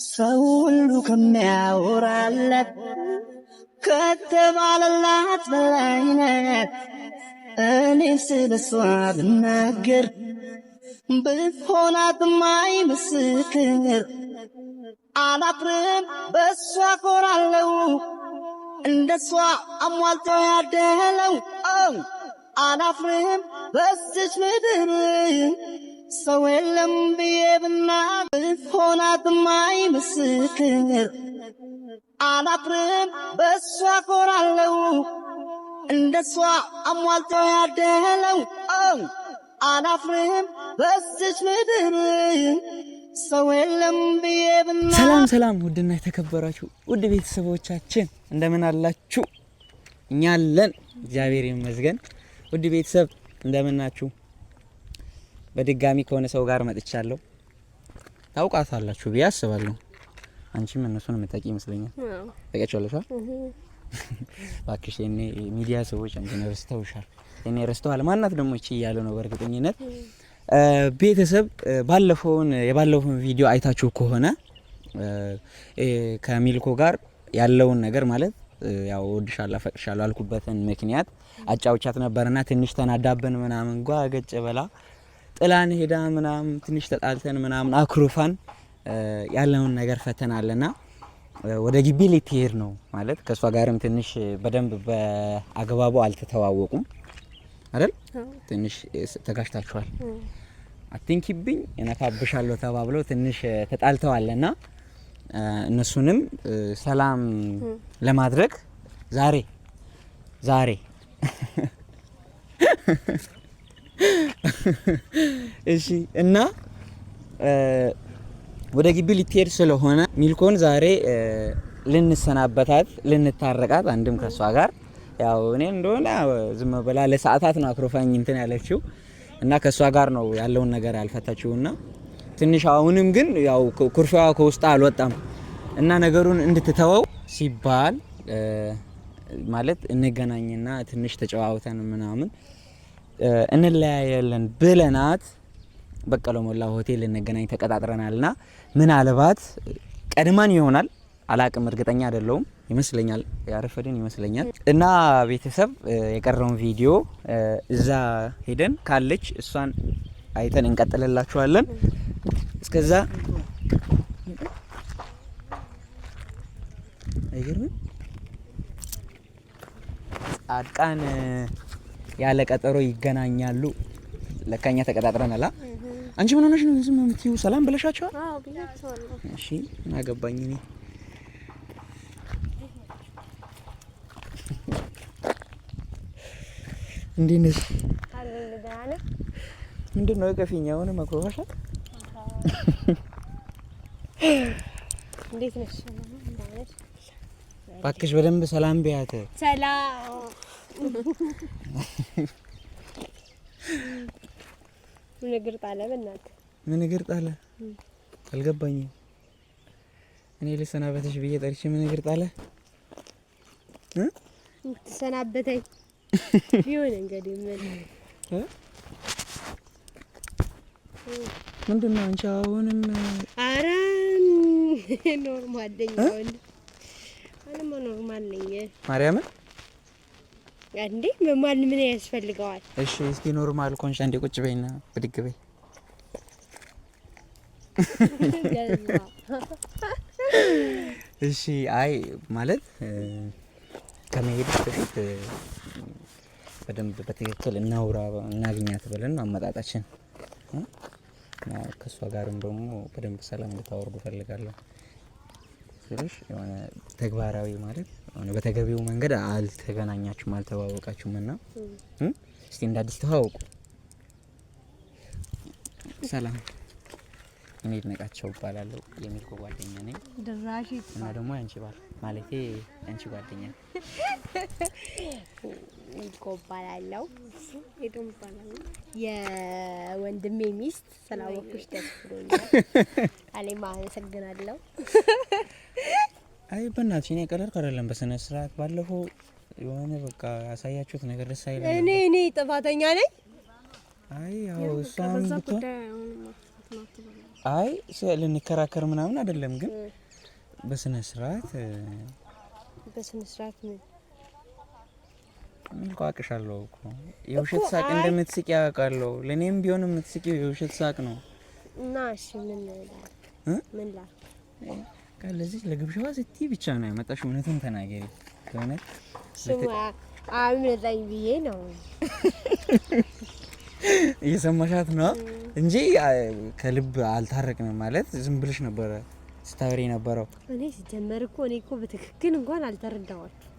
ሰው ሁሉ ከሚያወራለት ከተባለላት በላይ ናት። እኔ ስለሷ ብናገር ብሆናት ማይ ምስክር አላፍርም፣ በሷ ኮራለው። እንደሷ አሟልቶ ያደለው አላፍርም፣ በዚች ምድር ሰው የለም ብዬ ብናገር ሆናት ማይ ምስክር አላፍርም፣ በሷ ኮራለው። እንደሷ አሟልቶ ያደለው አላፍርም፣ በዚች ምድር ሰው የለም ብዬ ብና ሰላም ሰላም፣ ውድና የተከበራችሁ ውድ ቤተሰቦቻችን እንደምን አላችሁ? እኛ አለን፣ እግዚአብሔር ይመስገን። ውድ ቤተሰብ እንደምን ናችሁ? በድጋሚ ከሆነ ሰው ጋር መጥቻለሁ። ታውቃታላችሁ ብዬ አስባለሁ። አንቺም እነሱን የምታውቂ ይመስለኛል። ታውቂያቸዋለሽ? እባክሽ የኔ ሚዲያ ሰዎች አንቺን ረስተውሻል፣ የኔ ረስተዋል። ማናት ደግሞ እቺ እያሉ ነው በእርግጠኝነት። ቤተሰብ ባለፈውን የባለፈውን ቪዲዮ አይታችሁ ከሆነ ከሚልኮ ጋር ያለውን ነገር ማለት ያው እወድሻለሁ አፈቅርሻለሁ አልኩበትን ምክንያት አጫውቻት ነበርና ትንሽ ተናዳብን ምናምን ጓ ገጭ በላ ጥላን ሄዳ ምናምን ትንሽ ተጣልተን ምናምን አኩርፋን ያለውን ነገር ፈተናለና ወደ ግቢ ልትሄድ ነው ማለት ከእሷ ጋርም ትንሽ በደንብ በአግባቡ አልተተዋወቁም አይደል? ትንሽ ተጋጭታችኋል። አትንኪብኝ እነካብሻለሁ ተባብለው ትንሽ ተጣልተዋልና እነሱንም ሰላም ለማድረግ ዛሬ እሺ እና ወደ ግቢ ልትሄድ ስለሆነ ሚልኮን ዛሬ ልንሰናበታት ልንታረቃት፣ አንድም ከሷ ጋር ያው እኔ እንደሆነ ዝም ብላ ለሰዓታት ነው አክሮፋኝ እንትን ያለችው እና ከሷ ጋር ነው ያለውን ነገር ያልፈታችውና ትንሽ አሁንም ግን ያው ኩርፊያዋ ከውስጥ አልወጣም እና ነገሩን እንድትተወው ሲባል ማለት እንገናኝና ትንሽ ተጨዋውተን ምናምን እንለያያለን ብለናት በቀለ ሞላ ሆቴል ልንገናኝ ተቀጣጥረናልና ምናልባት ቀድማን ይሆናል አላቅም፣ እርግጠኛ አይደለሁም። ይመስለኛል ያረፈድን ይመስለኛል። እና ቤተሰብ የቀረውን ቪዲዮ እዛ ሄደን ካለች እሷን አይተን እንቀጥልላችኋለን። እስከዛ አይገርምም? ጻድቃን ያለ ቀጠሮ ይገናኛሉ። ለካኛ ተቀጣጥረናል። አንቺ ምን ሆነሽ ነው ዝም የምትይው? ሰላም ብለሻቸዋል? አዎ ብያቸዋለሁ። እሺ ምን አገባኝ እኔ። እንዴት ነሽ? ምንድን ነው ቀፊኛ? አሁን መኩረፋሻል። እንዴት ነሽ? እባክሽ በደንብ ሰላም ቢያት። ሰላም ምን እግር ጣለ? በእናትህ ምን እግር ጣለ? አልገባኝም። እኔ ልሰናበትሽ ብዬ ጠርቼ ምን እግር ጣለ? ትሰናበተኝ ይሁን እንግዲህ ምን ምንድን ነው አንቺ አሁንም? ኧረ normal ነኝ። አሁን አሁንማ normal ነኝ። ማርያምን እንዴ መማል ምን ያስፈልገዋል? እሺ እስቲ normal ኮንሽ አንዴ ቁጭ በይና ብድግ በይ። እሺ አይ ማለት ከመሄድሽ በፊት በደንብ በትክክል እናውራ እናግኛት ብለን አመጣጣችን ከእሷ ጋርም ደግሞ በደንብ ሰላም እንድታወርዱ እፈልጋለሁ ስልሽ የሆነ ተግባራዊ ማለት የሆነ በተገቢው መንገድ አልተገናኛችሁም፣ አልተዋወቃችሁም እና እስቲ እንደ አዲስ ተዋወቁ። ሰላም፣ እኔ ይድነቃቸው እባላለሁ የሚልኮ ጓደኛ ነኝ ድራሽ እና ደግሞ ያንቺ ባል ማለቴ ያንቺ ጓደኛ ሚልኮ እባላለሁ። የወንድሜ ሚስት ስላወኩሽ ደስ ብሎኛል። እኔም አመሰግናለሁ። አይ በእናትሽ እኔ ቀለል አይደለም በስነ ስርዓት ባለፈው የሆነ በቃ ያሳያችሁት ነገር ደስ አይልም። እኔ ጥፋተኛ ነኝ። አይ ያው እሷም ብትሆን አይ ልንከራከር ምናምን አይደለም፣ ግን በስነ ስርዓት በስነ ስርዓት ምን ሚልኮ አቅሻለሁ እኮ የውሸት ሳቅ እንደምትስቂ ያውቃለሁ። ለእኔም ቢሆን የምትስቂው የውሸት ሳቅ ነው። እና እሺ ምን ላድርግ? ምን ላድርግ? ለዚህ ለግብዣዋ ስትይ ብቻ ነው ያመጣሽ። እውነቱን ተናገሪ። ከእውነት ስማ አምልጠኝ ብዬ ነው። እየሰማሻት ነው እንጂ ከልብ አልታረቅንም ማለት ዝም ብለሽ ነበረ ስታወሪ የነበረው። እኔ ሲጀመር እኮ እኔ እኮ በትክክል እንኳን አልተረዳኋችሁም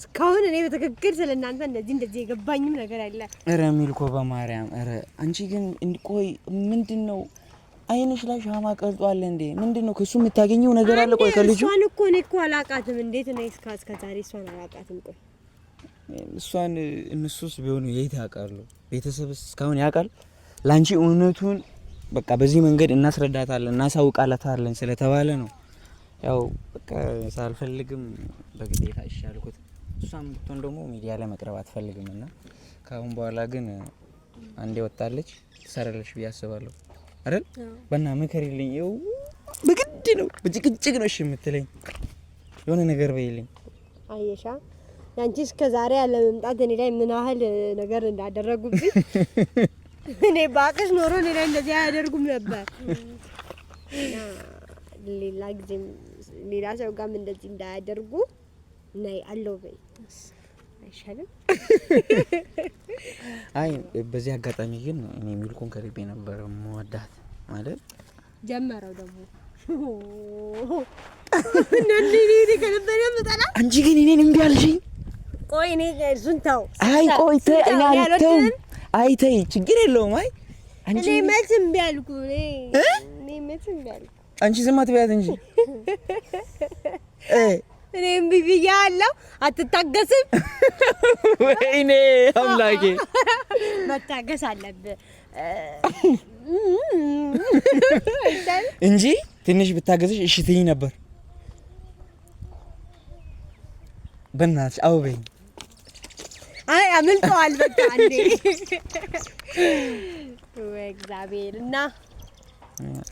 እስካሁን። እኔ በትክክል ስለ እናንተ እንደዚህ እንደዚህ የገባኝም ነገር አለ። ኧረ ሚልኮ በማርያም ኧረ አንቺ ግን ቆይ ምንድን ነው አይንሽ ላይ ሻማ ቀልጧል እንዴ? ምንድን ነው ከሱ የምታገኘው ነገር አለ? ቆይ ከልጁ እሷን እኮ እኔ እኮ አላውቃትም። እንዴት ነው እስከ ዛሬ እሷን አላውቃትም። ቆይ እሷን እነሱስ ቢሆኑ የት ያውቃሉ? ቤተሰብስ እስካሁን ያውቃል? ላንቺ እውነቱን በቃ በዚህ መንገድ እናስረዳታለን እናሳውቃላታለን ስለተባለ ነው ያው በቃ ሳልፈልግም በግዴታ እሺ ያልኩት። እሷም ብትሆን ደግሞ ሚዲያ ላይ መቅረብ አትፈልግም እና ከአሁን በኋላ ግን አንዴ ወጣለች ትሰራለች ብዬ አስባለሁ። አይደል? በና ምከሪልኝ። ይኸው በግድ ነው በጭቅጭቅ ነው እሺ የምትለኝ። የሆነ ነገር በይልኝ። አየሻ ያንቺ እስከ ዛሬ ያለ መምጣት እኔ ላይ ምን ያህል ነገር እንዳደረጉብኝ። እኔ ባቅሽ ኖሮ እኔ ላይ እንደዚህ አያደርጉም ነበር። እና ሌላ ጊዜም ሌላ ሰው ጋርም እንደዚህ እንዳያደርጉ ነይ አለው በይ አይሻልም? አይ በዚህ አጋጣሚ ግን እኔ ሚልኮን ከልቤ ነበር መወዳት ማለት ጀመረው ደግሞ አንቺ ግን እኔን እምቢ አልሽኝ። ቆይ እኔ እሱን ተው። አይ ቆይ ተይ፣ እኔ አልተውም። አይ ተይ፣ ችግር የለውም። አይ አንቺ እኔ መች እምቢ አልኩ? እኔ መች እምቢ አልኩ? አንቺ ዝም አትበያት እንጂ እኔ እምቢ ብያለሁ። አትታገስም። ወይኔ አምላኬ፣ መታገስ አለብህ እንጂ ትንሽ ብታገዝሽ እሺ ትይኝ ነበር። በእናትሽ አዎ በይኝ። አይ አምልጠዋል። በቃ እንዴ ወይ እግዚአብሔር። እና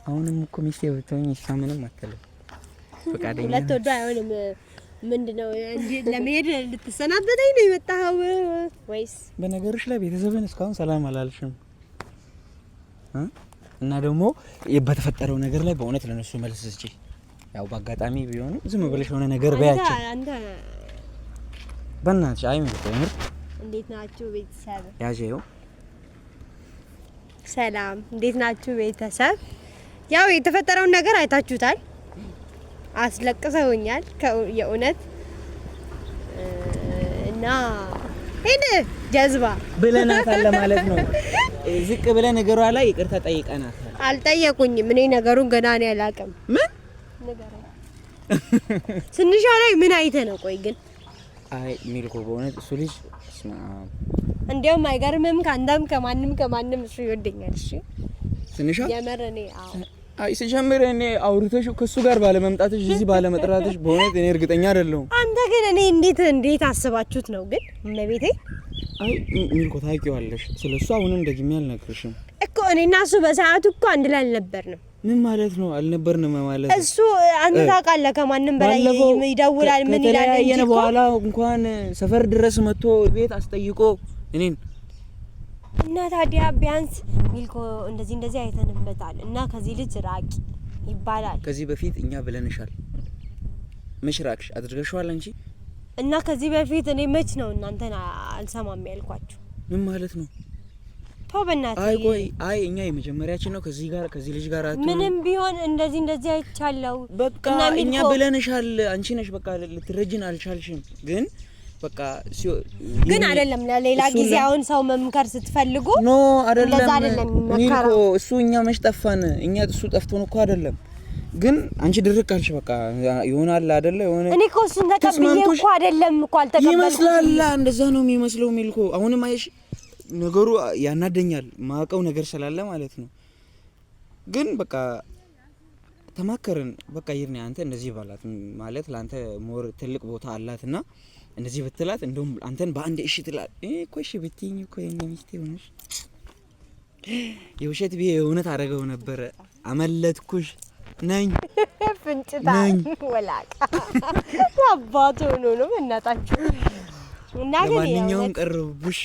አሁንም እኮ ሚስቴ ብትሆኝ እሷ ምንም አትልም። ፈቃደኛ ሁለት ወዶ አይሆንም። ምንድነው ለመሄድ ልትሰናበተኝ ነው የመጣኸው ወይስ? በነገሮች ላይ ቤተሰብን እስካሁን ሰላም አላልሽም እና ደግሞ በተፈጠረው ነገር ላይ በእውነት ለነሱ መልስ ስጪ። ያው በአጋጣሚ ቢሆንም ዝም ብለሽ የሆነ ነገር በያቸው በእናትሽ። አይ ምር እንዴት ናችሁ ቤተሰብ? ያዤው ሰላም፣ እንዴት ናችሁ ቤተሰብ? ያው የተፈጠረውን ነገር አይታችሁታል። አስለቅሰውኛል የእውነት እና ሄድ ጀዝባ ብለናታል ማለት ነው። ዝቅ ብለን ነገሯ ላይ ይቅርታ ጠይቀናታል። አልጠየቁኝም። እኔ ነገሩን ገና እኔ አላውቅም። ምን ስንሻ ላይ ምን አይተህ ነው? ቆይ ግን አይ ሚልኮ በእውነት እሱ ልጅ እንዲያውም አይገርምም? ከአንተም ከማንም ከማንም እሱ ይወደኛል። እሺ ስንሻ የምር እኔ አዎ አይ ስጀምር እኔ አውርተሽ ከሱ ጋር ባለመምጣትሽ እዚህ ባለመጥራትሽ በእውነት እኔ እርግጠኛ አይደለሁም። አንተ ግን እኔ እንዴት እንዴት አስባችሁት ነው ግን እመቤቴ? አይ ሚልኮ ታውቂዋለሽ፣ ስለሱ አሁንም ደግሜ አልነግርሽም እኮ እኔና እሱ በሰዓቱ እኮ አንድ ላይ አልነበርንም። ምን ማለት ነው አልነበርንም ማለት? እሱ አንተ ታውቃለህ፣ ከማንም በላይ ይደውላል። ምን ይላል እንጂ ከተለያየን በኋላ እንኳን ሰፈር ድረስ መጥቶ ቤት አስጠይቆ እኔን እና ታዲያ ቢያንስ ሚልኮ እንደዚህ እንደዚህ አይተንበታል እና ከዚህ ልጅ ራቂ ይባላል። ከዚህ በፊት እኛ ብለንሻል። መች ራቅሽ አድርገሽዋል አንቺ? እና ከዚህ በፊት እኔ መች ነው እናንተን አልሰማም ያልኳችሁ? ምን ማለት ነው? ተው በእናትህ። አይ ቆይ፣ አይ እኛ የመጀመሪያችን ነው ከዚህ ጋር ከዚህ ልጅ ጋር አትሆንም። ምንም ቢሆን እንደዚህ እንደዚህ አይቻለው በቃ እኛ ብለንሻል። አንቺ ነሽ በቃ ልትረጅን አልቻልሽም። ግን በቃ ግን አይደለም ለሌላ ጊዜ አሁን ሰው መምከር ስትፈልጉ no አይደለም ሚልኮ፣ እሱ እኛ መች ጠፋን? እኛ እሱ ጠፍቶን እኮ አይደለም። ግን አንቺ ድርቅ አልሽ። በቃ ይሆናል አይደለ? የሆነ እኔ እኮ እሱን ተቀብዬ እኮ አይደለም እኮ አልተቀበልኩም ይመስላል። እንደዛ ነው የሚመስለው ሚልኮ። አሁንም አየሽ ነገሩ ያናደኛል፣ ማቀው ነገር ስላለ ማለት ነው። ግን በቃ ተማከርን። በቃ ይርኔ አንተ እንደዚህ ባላት ማለት ለአንተ more ትልቅ ቦታ አላትና እንደዚህ ብትላት እንደውም አንተን በአንድ እሺ ትላል። እኔ እኮ እሺ ብትይኝ እኮ የኔ ሚስቴ ሆነሽ የውሸት ብዬ የእውነት አደረገው ነበረ። አመለጥኩሽ ነኝ ፍንጭታ ነኝ። ወላቃ አባቱ ሆኖ ነው በእናታችሁ። እና ግን ለማንኛውም የእውነት ቀረሁብሽ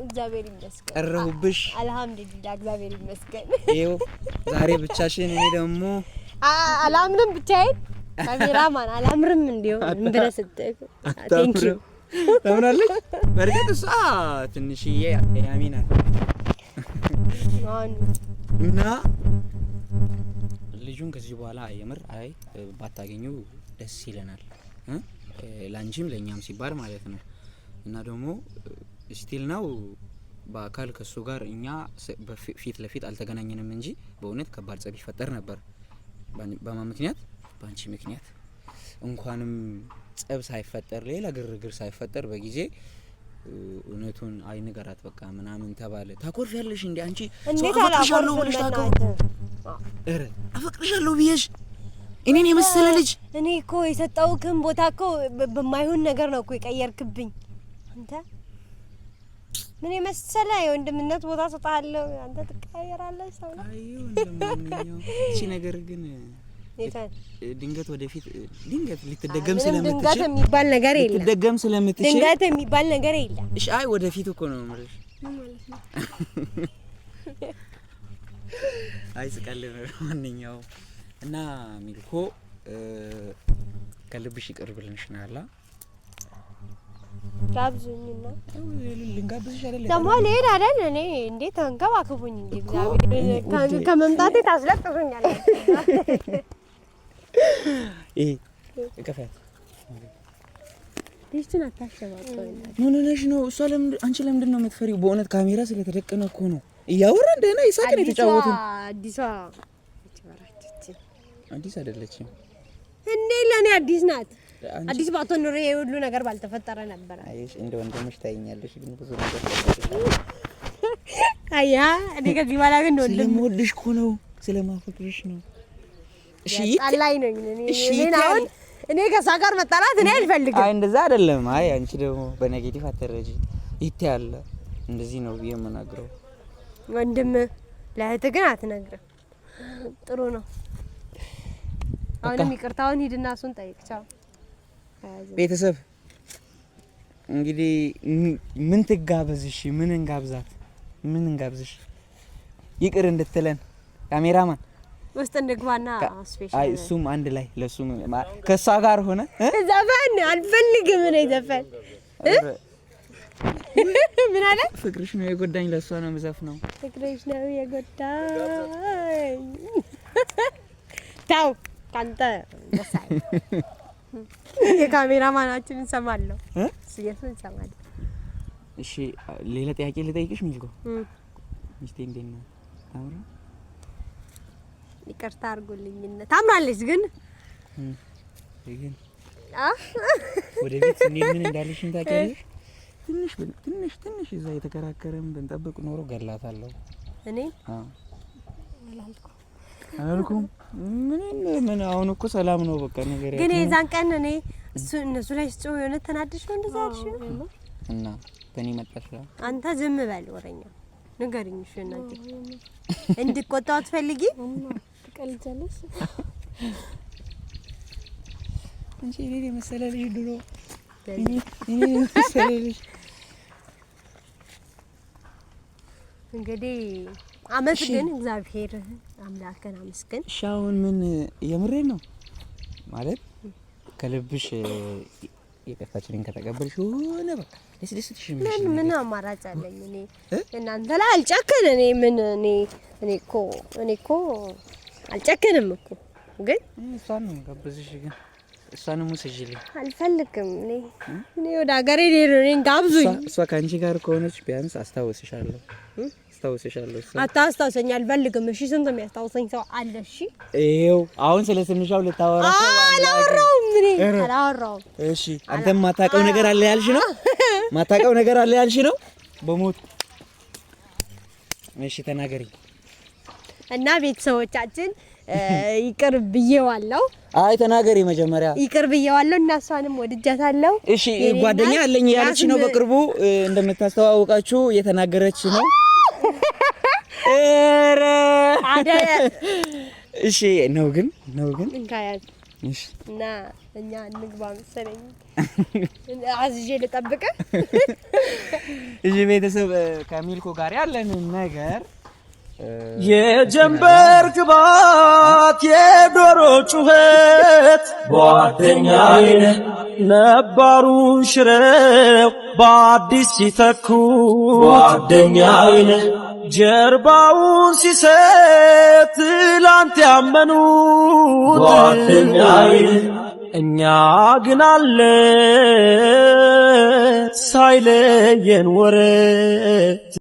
እግዚአብሔር ይመስገን፣ ቀረሁብሽ። አልሐምዱሊላህ እግዚአብሔር ይመስገን። ይኸው ዛሬ ብቻሽን፣ እኔ ደግሞ አላምንም ብቻዬን ካሜራማን አላምርም። እንዲሁ ብለህ ስትል thank you። አታምርም። ታምራለች። በእርግጥ እሷ ትንሽዬ ያሚ ናት አሁን እና ልጁን ከዚህ በኋላ የምር አይ ባታገኙ ደስ ይለናል እ ለአንቺም ለእኛም ሲባል ማለት ነው። እና ደግሞ still ነው በአካል ከእሱ ጋር እኛ ፊት ለፊት አልተገናኘንም እንጂ በእውነት ከባድ ጸብ ይፈጠር ነበር። በማን ምክንያት? በአንቺ ምክንያት። እንኳንም ጸብ ሳይፈጠር ሌላ ግርግር ሳይፈጠር በጊዜ እውነቱን አይ ንገራት በቃ ምናምን ተባለ። ታኮርፊያለሽ እንዴ አንቺ? ሰው እንዴት አፈቅርሻለሁ አላኮርፍም? ብለሽ በእናትህ ኧረ አፈቅርሻለሁ ብዬሽ እኔን የመሰለ ልጅ እኔ እኮ የሰጠውክን ቦታ እኮ በማይሆን ነገር ነው እኮ የቀየርክብኝ። አንተ ምን የመሰለ የወንድምነት ቦታ ሰጥሃለሁ፣ አንተ ትቀያየራለህ። ሰው ነው አይ ለማንኛውም እቺ ነገር ግን የታል? ድንገት ወደፊት ድንገት ልትደገም ምንም ድንገት ስለምትችል የሚባል ነገር የለም። ልትደገም ስለምትችል ድንገት የሚባል ነገር የለም። እሺ፣ አይ ወደፊት እኮ ነው የምልሽ። ምን ማለት ነው? አይ ስቀልድ ነው። ለማንኛውም እና ሚልኮ ከልብሽ ይቅር ብለንሽናል። ጋብዙኝና ልንጋብዝሽ አይደል? ደግሞ ልሄድ አይደል? እኔ እንዴት ተንከባክቡኝ እንጂ እኮ እግዚአብሔር እኔ ውዴ። ከመምጣቴ ታስለቅሱኛል። ይሄ እቀፊያት። ልጅቱን አታሸማቀው። ምን ሆነሽ ነው? እሷ ለምን አንቺ ለምንድን ነው የምትፈሪው? በእውነት ካሜራ ስለተደቀነ እኮ ነው እያወራን ደህና ይሳቅን የተጫወትን። አዲሷ አዲስ አይደለችም እንዴ ለእኔ አዲስ ናት። አንቺ አዲስ ባትሆን ኖሮ ይሄ ሁሉ ነገር ባልተፈጠረ ነበረ። አየሽ፣ እንደ ወንድምሽ ታይኛለሽ፣ ግን ብዙ ነገር አያ እኔ ከዚህ በኋላ ግን ወንድም ስለምወድሽ እኮ ነው ስለማፈቅርሽ ነው። እሺ ጣላይ ነኝ እኔ እሺ እኔን አሁን እኔ ከእሷ ጋር መጣላት እኔ አልፈልግም። አይ እንደዛ አይደለም። አይ አንቺ ደግሞ በ negative አትረጂ። ይታያል እንደዚህ ነው ብዬ የምናግረው። ወንድም ለእህት ግን አትነግርም። ጥሩ ነው። አሁንም ይቅርታውን ሂድና እሱን ጠይቅ። ቻው። ቤተሰብ እንግዲህ ምን ትጋበዝሽ? ምን እንጋብዛት? ምን እንጋብዝሽ ይቅር እንድትለን ካሜራማን ውስጥ እንግባና special አይ እሱም አንድ ላይ ለሱም ከእሷ ጋር ሆነ እ? ዘፈን አልፈልግም እኔ ዘፈን ምን አለ? ፍቅርሽ ነው የጎዳኝ ለእሷ ነው የምዘፍነው። ፍቅርሽ ነው የጎዳኝ። ተው ካንተ ደስ አይልም። የካሜራማናችን እንሰማለሁ እ? እሱ የእሱን እንሰማለሁ። እሺ ሌላ ጥያቄ ልጠይቅሽ ሚልኮ። ሚስቴ እንዴት ነው? ታምራ? ይቅርታ አድርጉልኝና ታምራለች ግን ግን አ ወደ ቤት ስንሄድ ምን እንዳለሽኝ ታውቂያለሽ? ትንሽ ትንሽ ትንሽ እዛ የተከራከረን ብንጠብቅ ኖሮ ገላታለሁ። እኔ አዎ አላልኩም። ምን ምን አሁን እኮ ሰላም ነው በቃ ነገር ግን የዛን ቀን እኔ እሱ እነሱ ላይ ስጮህ የሆነ ተናድሽ ነው እንደዛ ያልሽው? እና በእኔ መጣሽ። አንተ ዝም በል ወረኛ፣ ንገሪኝ። እሺ እናቴ እንድቆጣው አትፈልጊ? ትቀልጃለሽ? አንቺ እኔን የመሰለ ልጅ ድሮ እኔን የመሰለ ልጅ እንግዲህ አመስግን፣ እግዚአብሔር አምላክን አመስግን። እሺ አሁን ምን የምሬን ነው ማለት ከልብሽ ይቅርታችንን ከተቀበልሽ ሆነ በቃ ደስ ደስ ትሽ ምን ምን አማራጭ አለኝ እኔ እናንተ ላይ አልጨክን። እኔ ምን እኔ እኔ እኮ እኔ እኮ አልጨክንም እኮ ግን እሷን ነው የምጋብዝሽ፣ ግን እሷንም ውሰጂልኝ። አልፈልግም። እኔ እኔ ወደ ሀገሬ ልሄድ ነው። እኔን ጋብዙኝ። እሷ ከአንቺ ጋር ከሆነች ቢያንስ አስታውስሻለሁ አስታውስሻለሁ። እሷ አታስታውሰኝ፣ አልፈልግም። እሺ ስንት የሚያስታውሰኝ ሰው አለ። እሺ ይኸው አሁን ስለ ትንሿው ልታወራ አላወራሁም፣ እኔ አላወራሁም። እሺ አንተም ማታውቀው ነገር አለ ያልሽ ነው። ማታውቀው ነገር አለ ያልሽ ነው። በሞት እሺ ተናገሪ። እና ቤተሰቦቻችን ይቅር ብዬዋለሁ። አይ ተናገሪ መጀመሪያ። ይቅር ብዬዋለሁ እና እሷንም ወድጃታለሁ። እሺ ጓደኛ አለኝ ያለች ነው። በቅርቡ እንደምታስተዋውቃችሁ እየተናገረች ነው። ኧረ እሺ ነው ግን ነው ግን እንካ ያዝ። እሺ። እና እኛ እንግባ መሰለኝ፣ አዝዤ ልጠብቅህ። እሺ ቤተሰብ፣ ከሚልኮ ጋር ያለንን ነገር የጀንበር ግባት የዶሮ ጩኸት ጓደኛዬ ነባሩን ሽረው በአዲስ ሲተኩ ጓደኛዬ ጀርባውን ሲሰጥ ትላንት ያመኑት ጓደኛዬ እኛ ግን አለ ሳይለየን ወረት።